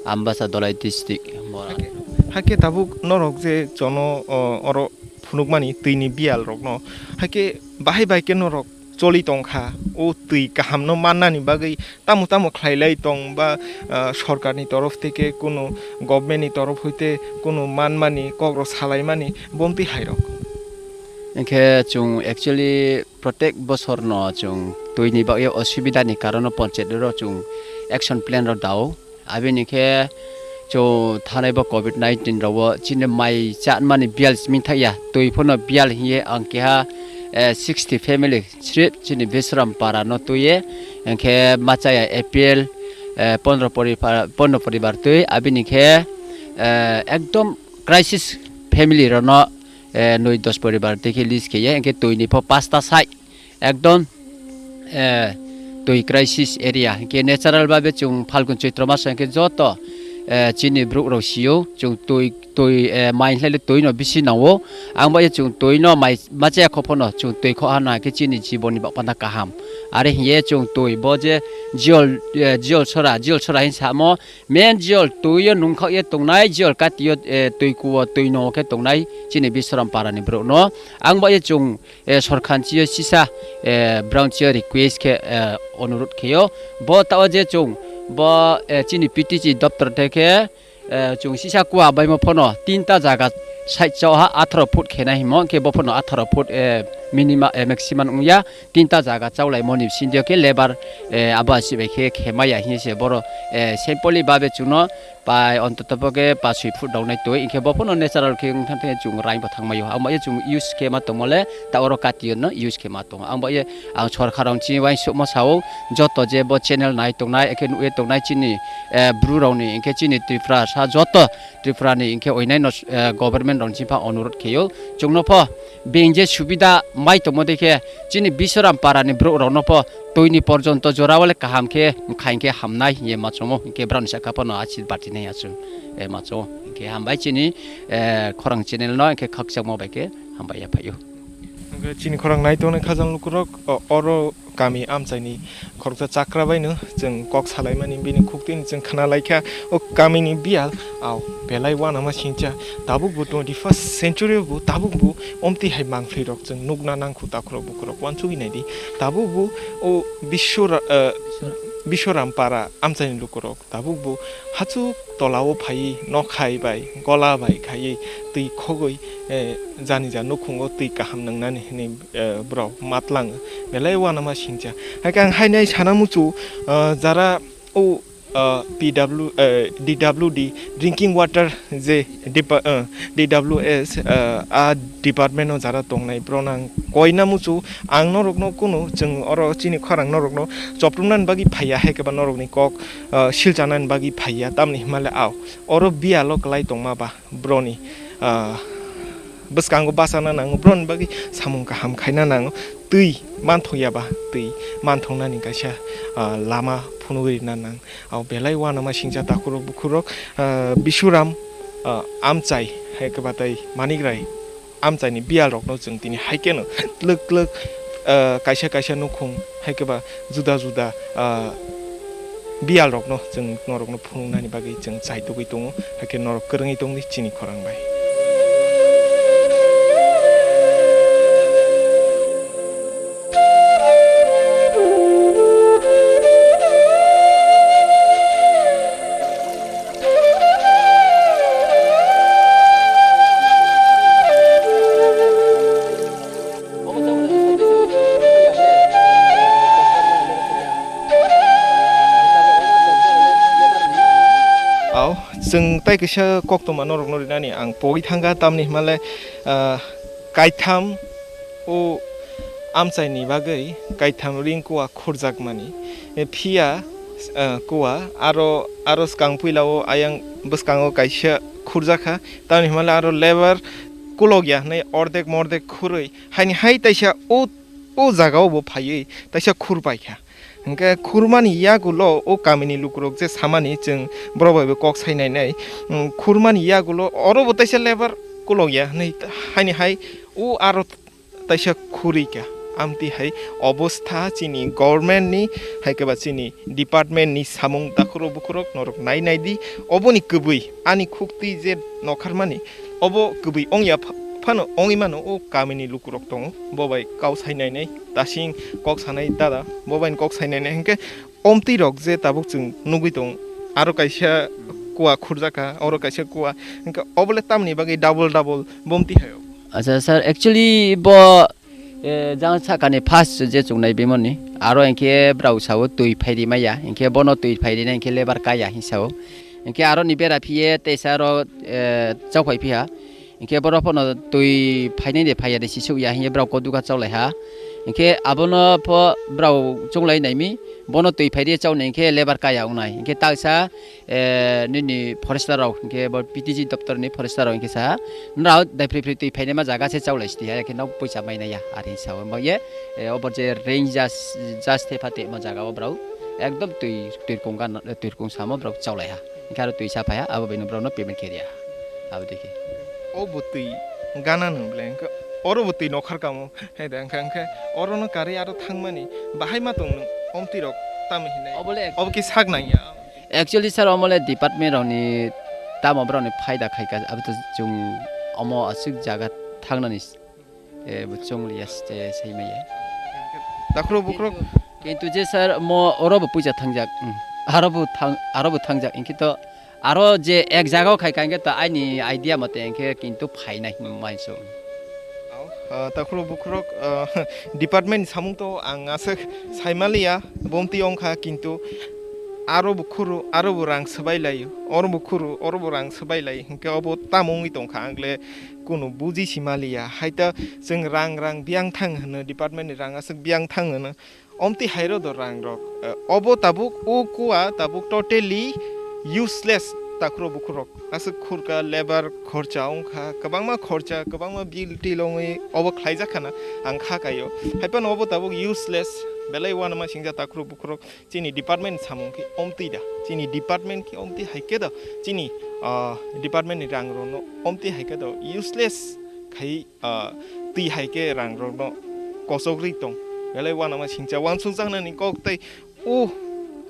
Ambasa Dolai district, Mora. Hai khe, hai khe tabuk norok je chono, oh, oro phunukmani twini biyalrokno, hai khe bahai bai khe norok choli tongkha, o twi kahamno mannani bagwi tamo tamo khlailai tong ba, ah, sorkarni torof theke kunu governmentni torof hoite kunu manmani kokrok salaimani bomtwi hairok? Hinkhe chwng actually protek bosorno chwng twini bagwi osubidani karono ponchayet rok chwng action plan rok dao. Abini khe chwng thanai bo covid nineteen rok o chini mai chanmani biyal simi thakya, twi phano biyal hiye ang keha, eh, sixty family srip chini Bisram para no twiye, hinkhe machaya A P L, eh, pondro poribar, pondro poribar twi, abini khe, eh, ekdom crisis family rok no, eh, noi dos poribar twi khe list khe ye, hinkhe twi ni pho pasta sai. Ekdom, eh, twi crisis area. Hinkhe natural babe chwng Phalgun Chaitro maso hinkhe joto, eh, chini borok rok sio, chwng twi, twi, eh, mai khlai le twi no bisi nango. Ang bai chwng twi no mai machaya kho phano chwng twi kho hano hinkhe chini jibon ni bapanda kaham. Are hiye chwng twi bo je jiyol, eh, jiyol sora, jiyol sora hin samo main jiyol twi o nungkhak ye tongnai, jiyol kati o, eh, twi kuo twi no khe tongnai chini Bisram para ni borok no. Ang bai chwng eh, sorkhan chio sisa, eh, brown chio request khe, eh, onurut kheyo. Bo tao je chwng, bo, eh, chini P T C doptor theke, eh, chwng sisa kua baimo phano tinta jaga side chao ha atharo foot khena himo, khe bo phano atharo foot, eh, minima, eh, maximum wngya. Tinta jaga chaulaimoni bisingtwi khe lebar, eh, abo asi bai khe khemaya hinse boro, eh, simply babe chwngno pai ontoto bo khe pa sui foot rok nai twi, hinkhe bo phano natural khe wng thang thang chwng raing bo thang maio. Ang bai chwng use khe ma tongmo le ta oro kati no use khe ma tongo. Ang bai ang sorkar rok chini uansukma sao, joto je bo channel nai tongnai, ekhe nukye tongnai chini, eh, bru rok ni, hinkhe chini Tripura sa joto Tripura ni hinkhe oinai no, eh, government rok ni chini pha onurut kheyo. Chwngno pho beng je subida mai tongmo dei khe chini Biswaram para ni borok rok no pho twi ni porjonto jora wale kaham khe khai khe hamnai hinye ma chongo, hinkhe brao ni saka pho no achirbad hinai achuk, e, ma chongo. Hinkhe hambai chini, e, khorang channel no hinkhe khakchangma bai khe hambai ya phaio. Hinkhe chini khorang nai tongnai khajang lukurok, o, oro kami amchaini khoroksa chakra baino chwng kok salaimani bini khuktwini chwng khna laikha. O kamini biyal, au, belai uanama singcha, tabukbo twenty first century bo tabukbo omtwi hai mangphlirok chwng nukna nangkhu takhurok bukhurok uansugwi naidi. Tabukbo o Biswra-, eh, Biswaram para amchaini lukurok tabukbo hachuk tolao phaiwi nokhai bai gola bai khaiwi twi khogwi, eh, jani ja nukhungo twi kaham nwngnani hinwi, eh, borok matlang belai uanama singcha. Hai khe ang hainai sana muchu, eh, jara o, eh, P W, eh, D W D, drinking water je depa-, eh, D W S, eh, a department o jara tongnai borok nang koina muchu. Ang norokno kunu chwng oro chini khorang norokno chopropnani bagwi phaiya, hai khe ba norokni kok, eh, silchanani bagwi phaiya, tamni himale au oro biyalo kwlai tongma ba broni, ah, bwskango bachana nango, broni bagwi samung kaham khaina nango, twi manthokya ba twi manthoknani kaisa, ah, lama phunugwi rina nang. Au belai uanama singcha takhurok bukhurok, ah, Bisuram, ah, amchai hai khe batai Manik Rai amchaini biyal rokno chwng tini hai kheno tlwk tlwk, ah, kaisa kaisa nukhung hai khe ba juda juda, ah, biyal rokno chwng norokno phunuknani bagwi chwng chai tugwi tongo, hai khe norok kwrwngwi tongdi chini khorang bai. Au, chwng tai kaisa koktwma norokno rinani ang pogwi thangkha, tamni hwnmale, ah, kaitham o amchaini bagwi kaitham ring kua khurjakmani. E, phiya, ah, kua aro, aro swkang puila o ayang bwskango kaisa khurjakha, tamni hwnmale aro lebar kulokya hwnwi ordek mordek khurwi haini hai taisa o, o jagao bo phaiwi taisa khur paikha. Hinkhe khurmani yagulo o kamini lukurok je samani chwng borok bai bo kok sai nainai, mm, khurmani yagulo oro bo taisa lebar kulokya hwnwi haini hai o aro taisa khurika. Amtwi hai obostha chini government ni hai khe ba chini department ni samung takhurok bukhurok norok nai naidi. Oboni kwbwi ani khuktwi je nokharmani obo kwbwi ongya pha-, phano ongwi mano o kamini lukurok tongo. Bo bai kok sai nainai, tasing kok sanai dada, bo bai kok sai nainai hinkhe omtwi rok je tabuk chwng nugwi tong, aro kaisa kua khurjakha, oro kaisa kua, hinkhe obole tamni bagwi double double bomtwi hayo. Acha sir, actually bo, eh, jang sakani first je chungnai bimoni, aro hinkhe brao sao twi phairi maya, hinkhe bono twi phairi na hinkhe lebar kaya hinsao, hinkhe aro ni bera phiye teisa aro, eh, chauphai phiha. Hinkhe borok phano twi phainai de phaiya de sisuk ya hinkhe borok koduka chaulai ha. Hinkhe abono pho borok chunglai naimi, bono twi phai de chaunai hinkhe lebar kaya wngnai. Hinkhe taksa, eh, nini forester rok hinkhe bo P T G doptor ni forester rok hinkhe sa, "Nrao daiphri phri twi phainai ma jaga se chaulai sidi ya, hinkhe nok puisa mainai ya," ari sao. Bo ye, eh, obo je range jas, jas thepha tongma jaga o borok ekdom twi, twirkung gan, twirkung samo borok chaulai ha. Hinkhe aro twi sa phaiya, abo bini borokno payment khe riya. Abo dikhe. O bo twi gana nung ble, hinkhe oro bo twi nokhar kamo. Hai da, hinkhe, hinkhe oro no karwi aro thangmani bahai ma tong nung, omtwi rok tamo hinai. Obo le Obo ki sak nang ya. Actually, sir, omo le department rok ni tamo borok ni phaida khai ka, abo to chwng omo aswk jaga thangnani. Eh, bo chwng liya se, se, se maya. Takhro bukhro. Kintu, kintu je sir, mo oro bo puja thangjak, hmm. Aro bo thang, aro bo thangjak, hinkhe to aro je ek jaga o khai ka, hinkhe to aini idea mote hinkhe kintu phainai hinwi maiso. Ah, takhro bukhro, ah, department samung to ang aswk saimaliya, bomti ongkha, kintu aro bo khuru, aro bo rang swbai lai, oro bo khuru, oro bo rang swbai lai, hinkhe obo tamo wngwi tongkha, ang le kunu buji si maliya. Hai ta chwng rang, rang biyang thang hwno, department ni rang aswk biyang thang hwno. Omtwi hai rw do rang rok. Eh, obo tabuk, o kua tabuk totally useless. takhurok bukhurok aswk khurka, lebar khorcha wngkha, kwbangma khorcha, kwbangma bill till wngwi obo khlaijak khana ang kha kaio. Haiphano obo tabuk useless, belai uanama singcha takhurok bukhurok. Chini department samung khe omtwi da, chini department khe omtwi hai khe do, chini, ah, department ni rang rokno omtwi hai khe do useless khai, ah, twi hai khe rang rokno kosok rwi tong. Belai uanama singcha uansukjaknani kok tei o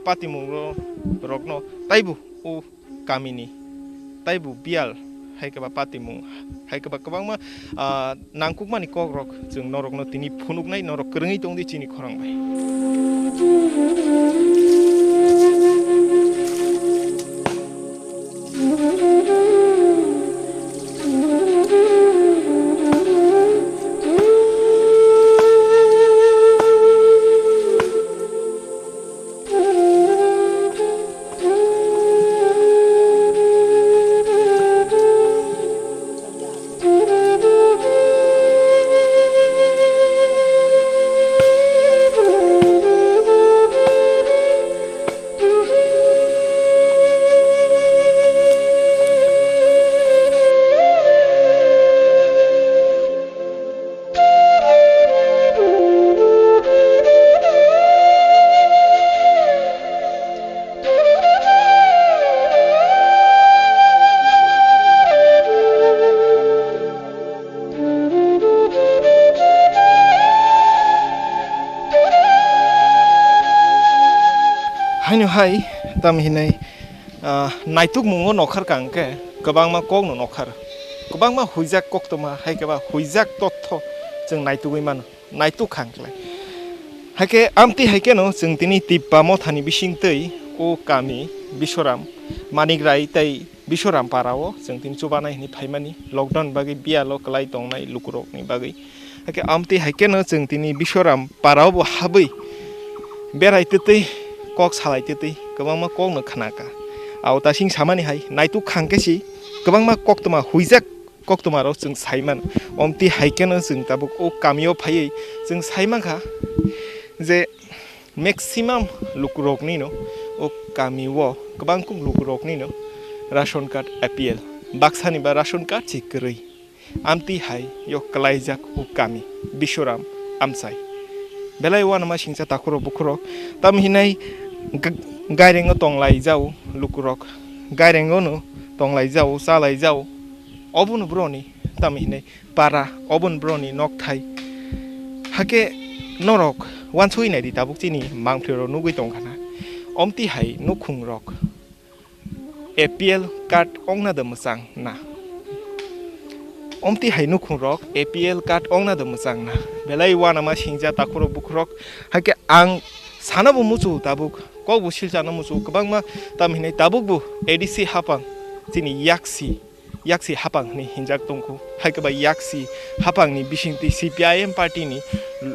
patimung ro-, rokno taibo o kamini taibo biyal hai khe ba patimung hai khe ba kwbangma, ah, nangkukmani kokrok chwng norokno tini phunuknai, norok kwrwngwi tongdi chini khorang bai. Haino hai, tam hinai, ah, naitukmungo nokhar kang khe kwbangma kokno nokhar. Kwbangma huijak koktwma hai khe ba huijak totho chwng naitugwi mano, naituk kha hwnkhe. Hai khe amtwi hai kheno chwng tini Tippa Mothani bisingtwi o kami Biswaram, Manik Rai tei Biswaram para o chwng tini chubanai hwnwi phaimani, lockdown bagwi biyalo kwlai tongnai lukurokni bagwi. Hakhe amtwi hai kheno chwng tini Biswaram para o bo habwi berai twtwi kok salai twtwi kwbangma kokno khnaka. Ao tasing samani hai naituk khang khe si kwbangma koktwma huijak koktwma rok chwng sai mano. Omtwi hai kheno chwng tabuk o kamio phaiwi chwng sai mankha je maximum lukuroknino o kamio kwbangkuk lukuroknino ration card A P L, baksani ba ration card se kwrwi. Amtwi hai yo kwlaijak o kami Biswaram amchai. Belai uanama singcha takhurok bukhurok, tam hinai g-, gairengo tonglai jao lukurok, gairengono tonglai jao, chalai jao, obono boroni tam hinai para, obono boroni nokthai. Hakhe norok uansugwi naidi, tabuk chini mangphlirok nugwi tongkha na. Omtwi hai nukhungrok A P L card ongna da mwchang na. Omtwi hai nukhungrok A P L card ongna da mwchang na. Belai uanama singcha takhurok bukhurok. Hakhe ang sana bo muchu tabuk, kok bo silchana muchu kwbangma, tam hinai tabuk bo A D C hapang chini yaksi yaksi hapang hwnwi hinjak tongkhu. Hai khe ba yaksi hapangni bisingtwi C P I M party ni,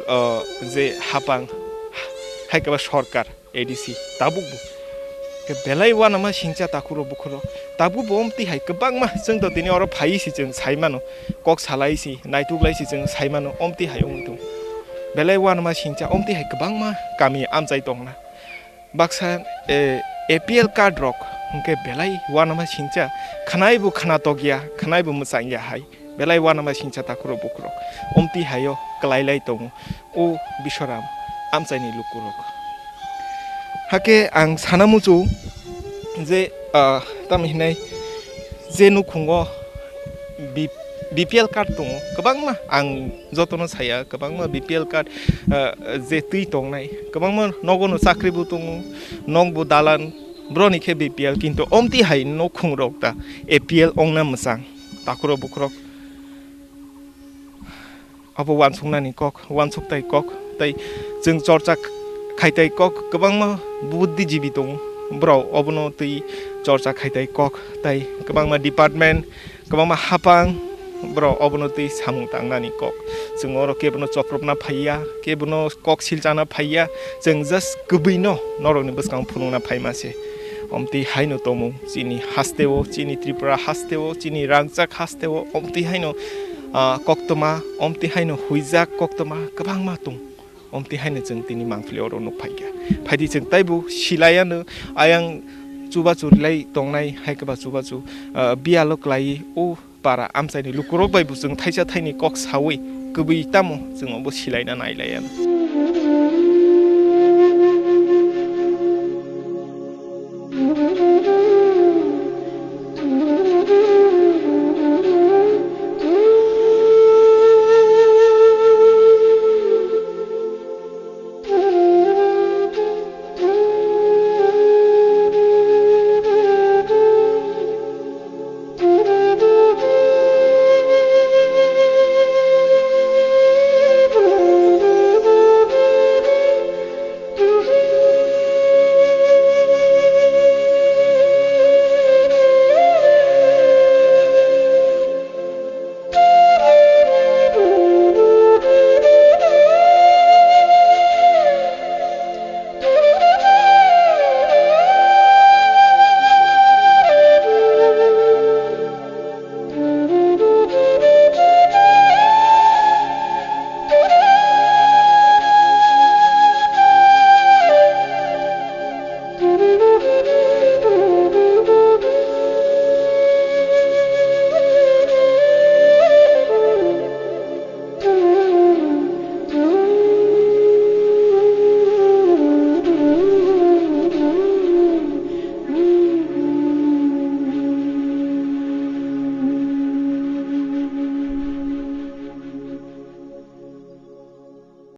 uh, je hapang, hai khe ba sorkar A D C tabuk bo. Khe belai uanama singcha takhurok bukhurok. Tabuk bo omtwi hai kwbangma chwng to tini oro phaiwi si chwng sai mano. Kok salai si, naituk lai si chwng sai mano, omtwi hai wngwi tong. Belai uanama singcha omtwi hai kwbangma kami amchai tongna. Baksa, eh, A P L card rok hwnkhe belai uanama singcha, khwnai bo khwnatok ya, khwnai bo mwchang ya hai, belai uanama singcha takhurok bukhurok. Omtwi haio kwlai lai tongo o Biswaram amchaini lukurok. Hakhe ang sana muchu je, ah, tamo hinai je nukhungo B-, B P L card tongo, kwbangma ang jotono saya, kwbangma B P L card, ah, je twi tongnai, kwbangma nogono chakri bo tongo, nok bo dalan, boroni khe B P L, kintu omtwi hai nukhung rok ta A P L ongna mwchang, takhurok bukhurok. Abo uansuknani kok, uansuk tai kok, tai chwng chorcha khai tai kok, kwbangma buddhijibi tongo, borok obono twi chorcha khai tai kok, tai kwbangma department, kwbangma hapang, borok obono twi samung tangnani kok. Chwng oro kebono chopropna phaiya, kebono kok silchana phaiya, chwng just kwbwino norokni bwskango phunukna phaima se. Omtwi haino tongmung chini hasteo, chini Tripura hasteo, chini rangchak hasteo, omtwi haino, ah, koktwma, omtwi haino huijak koktwma kwbangma tong. Omtwi haino chwng tini mangpili oro nuk phaikha. Phaidi chwng taibo silaiano, ayang chubachu rilai tongnai, hai khe ba chubachu, ah, biyalo klaiwi o para amchaini lukurok bai bo chwng thaisa thaini kok saui kwbwi tamo chwng obo silaina nailaiya.